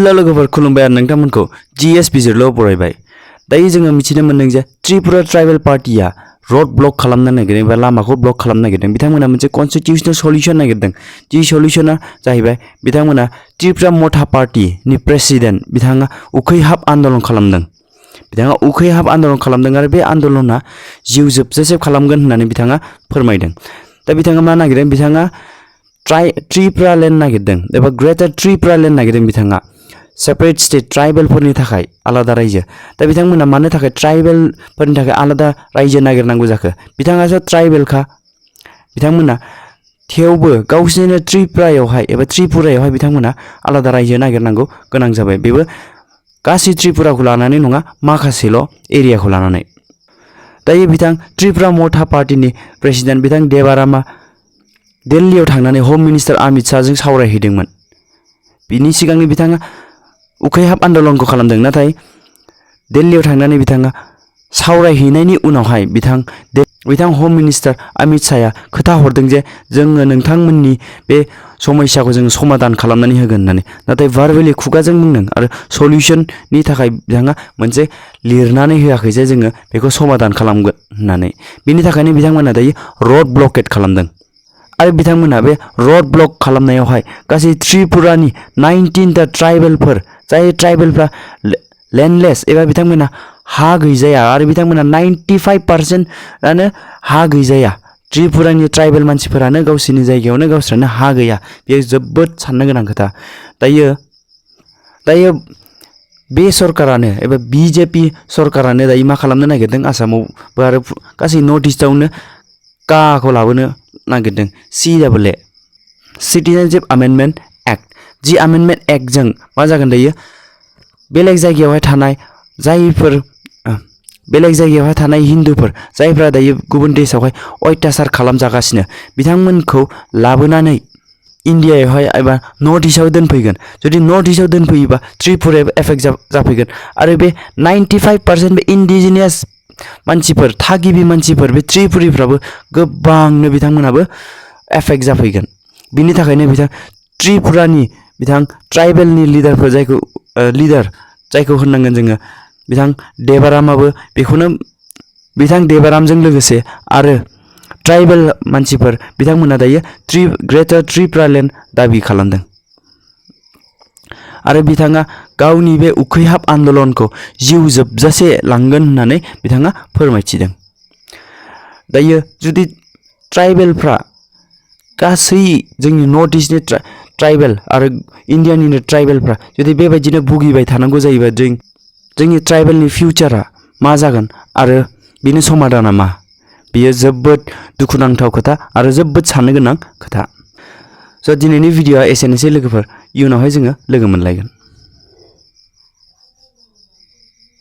लोगोफोर खुलुमबाय आरो नोंथांमोनखौ जीएस बिजिरल' बरायबाय। दायो जोङो मिथिनो मोनदों जे त्रिपुरा ट्राइबेल पार्टिया रोड ब्लक खालामनो नागिरदों एबा लामाखौ ब्लक खालामनो नागिरदों। बिथांमोना मोनसे कन्स्टिटिउशनेल सल्युशन नागिरदों। जि सल्युशना जाहैबाय बिथांमोना त्रिपुरा मथा पार्टीनि प्रेसिडेन्ट बिथाङा उखैहाब आन्दलन खालामदों। बिथाङा उखैहाब आन्दलन खालामदों आरो बे आन्दलना जिउ जोबजासे खालामगोन होननानै बिथाङा फोरमायदों। दा बिथाङा मा नागिरदों? बिथाङा त्रिपुरा लेन्ड नागिरदों एबा ग्रेटार त्रिपुरा लेन्ड नागिरदों। बिथाङा सेपारेट स्टेट ट्राइबेलफोरनि थाखाय आलादा रायजो। दा बिथांमोना मानो थाखाय ट्राइबेलफोरनि थाखाय आलादा रायजो नागिरनांगौ जाखो? बिथाङासो ट्राइबेलखा। बिथांमोना थेवबो गावसोरनो त्रिपुरायावहाय एबा त्रिपुरायावहाय बिथांमोना आलादा रायजो नागिरनांगौ गोनां जाबाय। बेबो गासै त्रिपुराखौ लानानै नङा, माखासेल' एरियाखौ लानानै। दायो बिथां त्रिपुरा मथा पार्टीनि प्रेसिडेन्ट बिथां देबारामा दिल्लीयाव थांनानै हम मिनिस्टार अमित शाहजों सावरायहैदोंमोन। बिनि सिगांनि बिथाङा उखैहाब आन्दलनखौ खालामदों, नाथाय दिल्लीयाव थांनानै बिथाङा सावरायहैनायनि उनावहाय बिथां हम मिनिस्टार अमित शाहया खोथा हरदों जे जोङो नोंथांमोननि बे समस्याखौ जोङो समाधान खालामनानै होगोन होननानै। नाथाय भार्बेलि खुगाजों बुंदों आरो सल्युशननि थाखाय बिथाङा मोनसे लिरनानै होआखै जे जोङो बेखौ समाधान खालामगोन होननानै। बिनि थाखायनो बिथांमोना दायो रोड ब्लकेट खालामदों। आरो बिथांमोना बे रोड ब्लक खालामनायावहाय गासै त्रिपुरानि 19टा ट्राइबेलफोर, जाय ट्राइबेलफ्रा लेन्डलेस एबा बिथांमोना हा गैजाया आरो बिथांमोना 95%आनो हा गैजाया। त्रिपुरानि ट्राइबेल मानसिफोरानो गावसोरनि जायगायावनो गावसोरानो हा गैया। बेयो जोबोद साननो गोनां खोथा। दायो बे सरकारानो एबा बिजेपि सरकारानो दायो मा खालामनो नागिरदों? आसामावबो आरो गासै नर्थ इस्टआवनो काखौ लाबोनो नागिरदों। CAA सिटिजेनशिप आमेन्डमेन्ट act. जि आमेन्डमेन्ट एक्टजों मा जागोन दायो? बेलेग जायगायावहाय थानाय हिन्दुफोर जायफ्रा दायो गुबुन देशआवहाय अयथासार खालामजागासिनो, बिथांमोनखौ लाबोनानै इन्डियायावहाय एबा नर्थ इस्टआव दोनफैगोन। जुदि नर्थ इस्टआव दोनफैयोबा त्रिपुरायाबो एफेक्ट जाफैगोन आरो बे 95% बे इन्डिजिनियास मानसिफोर, थागिबि मानसिफोर, बे त्रिपुरिफ्राबो गोबांनो बिथांमोनाबो एफेक्ट जाफैगोन। बिनि थाखायनो त्रिपुरानि ट्राइबेलनि लिडारफोर जायखौ होननांगोन जोङो, बिथां देबारामाबो बेखौनो बिथां देबारामजों लोगोसे आरो ट्राइबेल मानसिफोर बिथांमोना दायो ग्रेटार त्रिपुरा लेन्ड दाबि खालामदों। आरो बिथाङा गावनि बे उखैहाब आन्दलनखौ जिउ जोबजासे लांगोन होननानै बिथाङा फोरमायथिदों। दायो जुदि ट्राइबेलफ्रा गासै जोंनि नर्थ इस्टनि ट्राइबेल आरो इन्डियानिनो ट्राइबेलफ्रा जुदि बेबायदिनो भुगिबाय थानांगौ जायोबा जोंनि ट्राइबेलनि फिउचारा मा जागोन आरो बिनि समाधाना मा? बेयो जोबोद दुखुनांथाव खोथा आरो जोबोद साननो गोनां खोथा। स' दिनैनि भिडिअ'आ एसेनोसै लोगोफोर। इयुनावहाय जोङो लोगो मोनलायगोन।